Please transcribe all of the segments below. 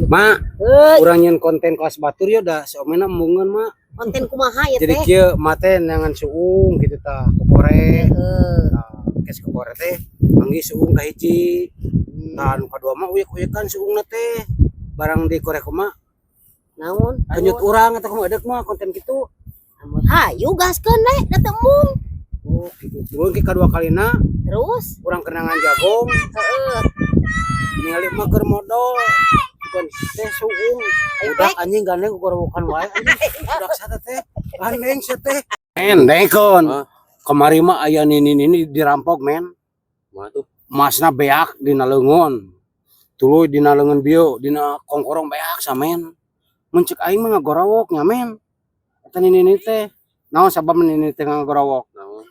Ma, Heuy, urang nyeun konten kelas batur ya da si omena embungeun, Ma. Konten kumaha ya Jadi teh? Kieu ma teh neangan suung gitu tah, kokore. Heeh. Tah, kes kokore teh manggih suung kahiji. Tah, anu kadua mah uyek-uyekan suungna teh. Barang dikorek mah Naon? Hanyut urang atau kumaha, deuk mah konten kitu. Hayu gaskeun we, da teu embung. Oh, gitu. Turun ke kadua kalina Terus? Urang kenangan jagong. Heeh. Ningali mah keur modol. Bukan teh suung. Budak anjing gandeng gorowokan wae anjing. Budak sate teh. Gandeng sia teh. Men, dengkeun. Hah? Kamari mah aya nini-nini dirampok, men. Mah tuh. Emasna beak dina leungeun. Tuluy dina leungeun bieu, dina kongkorong beak samen. Mun ceuk aing mah ngagorowok nya, men. Eta nini teh. Naon sabab nini teh ngagorowok? Naon?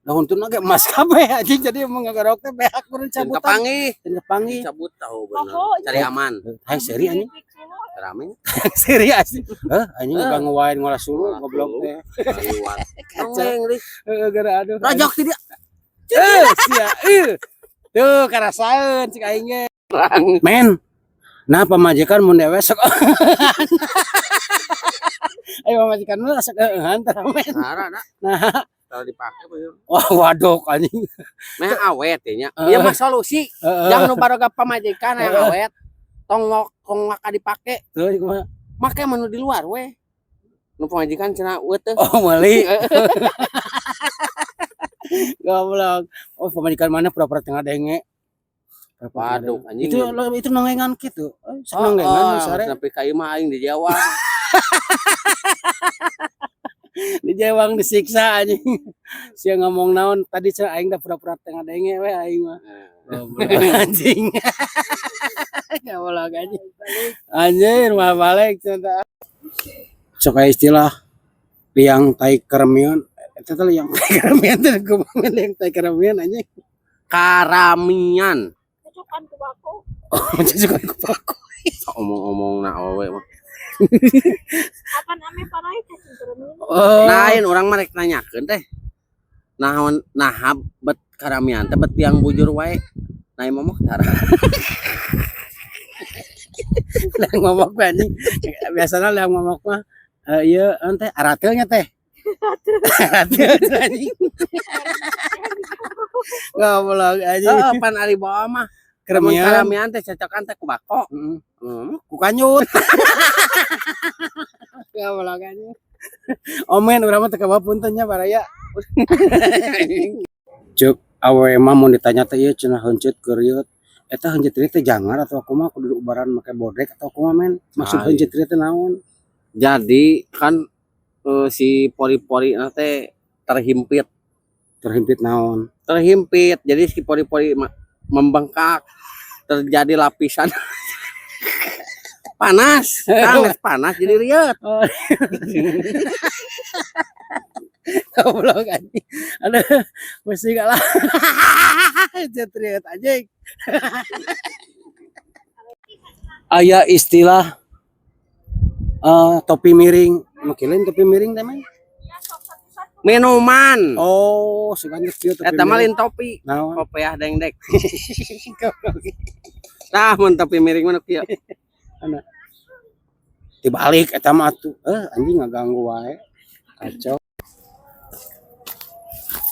Da huntuna ge emas kabeh anjing, jadi mun ngagorowok teh beak meureun Can cabutan. kapanggih. Can kapanggih. Cabut tahu bener. Cari aman. Hayang seri anjing. Rame. Seri asli. Heh, anjing ngaganggu wae ngolah suluh goblok teh. Liwat. Kacau. Neng deh. Heeh, gara aduh. Rojok tidak. Eh, sia. Eh. Tuh karasaeun cik aing ge. Men. Nah, pamajikan mun dewe sok. Ayo pamajikan mah sok heueuhan tah, men. Tara da. Nah, Kalau dipakai mah. Wah, wadok anjing. Meh awet ya nya. Heeh. Ieu mah solusi. Heeh. Jang nu baroga pamajikan yang awet. Tong tong waka dipake. Tuh kumaha? Make mah nu di luar we. Nu pamajikan cenah eueuh teh. Oh, meuli. Goblok. Oh, pamajikan mana pura-pura tengah denge. Waduh, anjing. Itu itu nongengan gitu. Eh, sok Oh, nongengan oh, nu sare. Sampai ka imah aing di Jawa. Di Jewang disiksa anjing. Sia ngomong naon tadi cenah, aing da pura-pura tengah denge we aing mah. Goblok anjing. Goblok anjing. Anjir mah balik cenah. Sok aya istilah liang tai keremian. Eta teh liang tai keremian teh kumaha, liang tai keremian anjing? Karamian. Cocokan ku bako. Oh, cucukan ku bako. Sok omong-omong na awewe mah. Kapan ame parai teh keremian? Oh. Lain urang mah rek nanyakeun teh. Naon naha bet karamian teh bet tiang bujur wae. Nah, momok tara. Liang momok mah anjing. Biasana liang momok mah ieu naon teh, arateulnya teh. Arateul anjing. Goblok anjing. Heeh, pan ari bawa mah. Keremian. Karamian teh cocokan teh ku bako. Heeh. Heeh. Ku kanyut. Goblok anjing. Omen urang mah teu kabawa, punten nya baraya. Ceuk awewe mah mun ditanya teh ieu cenah heuncet keurieu. Eta heuncet ieu teh jangar atau kumaha, kudu ubaran make bodrek atau kumaha, men? Maksud Lain. heuncet ieu teh naon? Jadi kan si pori-pori teh terhimpit, Terhimpit naon? Terhimpit. Jadi si pori-pori membengkak, terjadi lapisan panas, kan geus panas jadi rieut. Oh. Goblok anjing. Aduh, mesti kalah. Heuncet anjing. Aya istilah topi miring. Nu kieu topi miring teh, men? Minuman. Oh, sugan kieu topi Eta mah miring. lain topi, Naon? kopiah dengdek. Tah, mun topi miring mah nu kieu. Dibalik eta mah atuh. Eh, anjing ngaganggu wae. Kacau.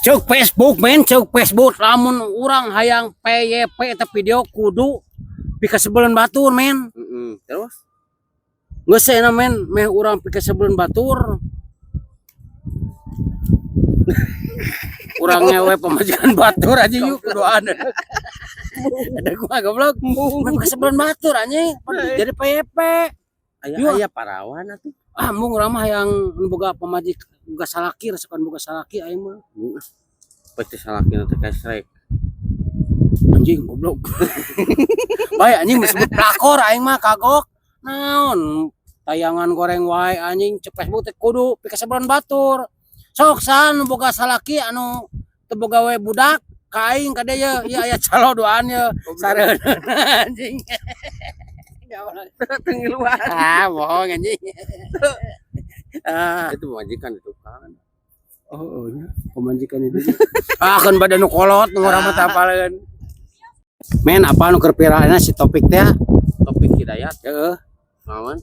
Cek Facebook, men, cek Facebook lamun urang hayang PYP eta video kudu pikasebeleun batur, men. Heeh. Terus? Geus cenah, men, meh urang pikasebeleun batur. Urang ngewe pamajikan batur aja yuk kuduan. Ada gua goblok. Meh pikasebeleun batur anjing, jadi PYP. Aya Yuk. aya parawan atuh. Ah, mung urang mah hayang nu boga pamajik boga salaki, resepan boga salaki aing mah. Pasti salakina teh kesrek. Anjing goblok. Bae anjing disebut pelakor aing mah kagok. Naon tayangan goreng wae anjing, cek Facebook teh kudu pikasebeleun batur. Sok san nu boga salaki anu teu boga we budak ka aing kade ye, ieu aya calo duaan ye sareun anjing. Teu ngiluan. Ah, bohong anjing. Ah. Itu majikan itu kan. Oh, oh nya, pamajikan itu. Ah, kan badan nu kolot nu urang mah teu apaleun. Men, apa nu keur viralna si topik teh? Topik. Hidayat. Heeh. Naon?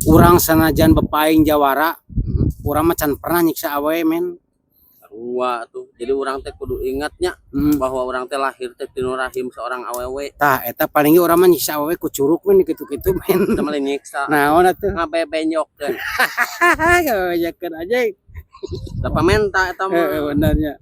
Urang sanajan bapak aing jawara, Heeh. urang mah can pernah nyiksa awewe, men. Sarua tuh. Jadi urang teh kudu ingatnya bahwa urang teh lahir teh tinu rahim seorang awewe. Tah, eta paling ge urang mah nyiksa awewe ku curuk, men, kitu-kitu, men. Eta mah lain nyiksa. Naon atuh? Ngabebenyokeun. Ngabebenyokeun aja. Da pamenta eta mah. Heeh, benernya.